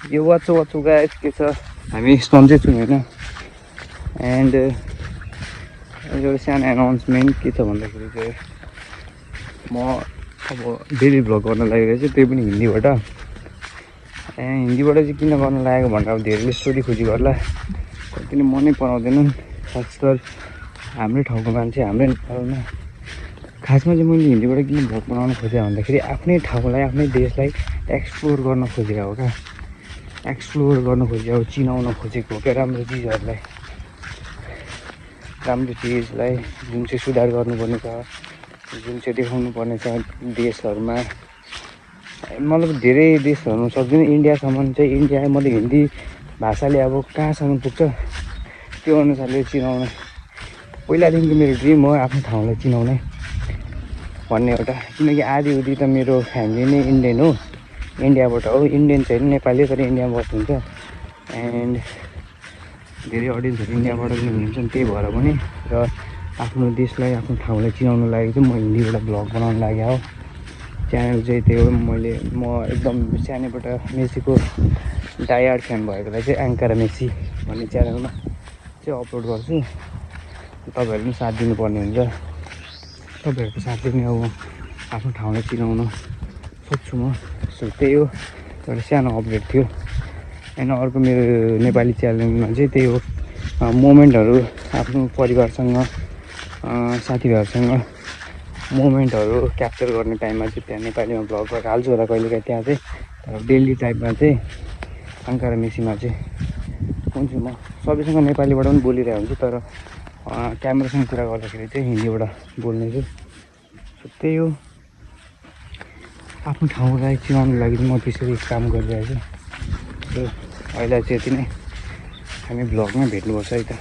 यो watch guys के छ हामी सन्चै छौँ होइन एन्ड एउटा सानो एनाउन्समेन्ट के छ भन्दाखेरि चाहिँ म अब डेली भ्लग गर्न लागिरहेको छु त्यही पनि हिन्दीबाट हिन्दीबाट चाहिँ किन गर्न लागेको भनेर अब धेरैले स्टोरी खोजी गर्ला कतिले मनै पराउँदैनन् खासकर हाम्रै ठाउँको मान्छे हाम्रै नेपालमा खासमा चाहिँ मैले हिन्दीबाट किन भ्लग बनाउन खोजेँ भन्दाखेरि आफ्नै ठाउँलाई आफ्नै देशलाई एक्सप्लोर गर्न खोजेको हो क्या एक्सप्लोर गर्न खोजेको चिनाउन खोजेको क्या राम्रो चिजहरूलाई राम्रो चिजलाई जुन चाहिँ सुधार गर्नुपर्ने छ जुन चाहिँ देखाउनु पर्ने छ देशहरूमा मतलब धेरै देशहरूमा सक्दैन इन्डियासम्म चाहिँ इन्डिया मतलब हिन्दी भाषाले अब कहाँसम्म पुग्छ त्यो अनुसारले चिनाउन पहिलादेखिको मेरो ड्रिम हो आफ्नो ठाउँलाई चिनाउने भन्ने एउटा किनकि आधी त मेरो फ्यामिली नै इन्डियन हो इन्डियाबाट हो इन्डियन छैन नेपाली तर इन्डियामा बस्नुहुन्छ एन्ड धेरै अडियन्सहरू इन्डियाबाट पनि हुनुहुन्छ नि त्यही भएर पनि र आफ्नो देशलाई आफ्नो ठाउँलाई चिनाउनु लागि चाहिँ म हिन्दीबाट भ्लग बनाउनु लागेको हो च्यानल चाहिँ त्यही हो म एकदम सानैबाट मेसीको डायहार्ड फ्यान भएकोलाई चाहिँ एङ्कारा मेसी भन्ने च्यानलमा चाहिँ अपलोड गर्छु तपाईँहरू पनि साथ दिनुपर्ने हुन्छ तपाईँहरूको साथले पनि अब आफ्नो ठाउँलाई चिनाउन सक्छु म सो त्यही हो एउटा सानो अपडेट थियो होइन अर्को मेरो नेपाली च्यानलमा चाहिँ त्यही हो मोमेन्टहरू आफ्नो परिवारसँग साथीभाइहरूसँग मोमेन्टहरू क्याप्चर गर्ने टाइममा चाहिँ त्यहाँ नेपालीमा भ्लग गरेर हाल्छु होला कहिलेकाहीँ त्यहाँ चाहिँ तर डेली टाइपमा चाहिँ एङ्कारा मेसीमा चाहिँ हुन्छु म सबैसँग नेपालीबाट पनि बोलिरहेको हुन्छु तर क्यामेरासँग कुरा गर्दाखेरि चाहिँ हिन्दीबाट बोल्नेछु सो त्यही हो आफ्नो ठाउँलाई चिनाउनु लागि म त्यसरी काम गरिरहेको छु सो अहिले चाहिँ यति नै हामी भ्लगमै भेट्नुपर्छ है त।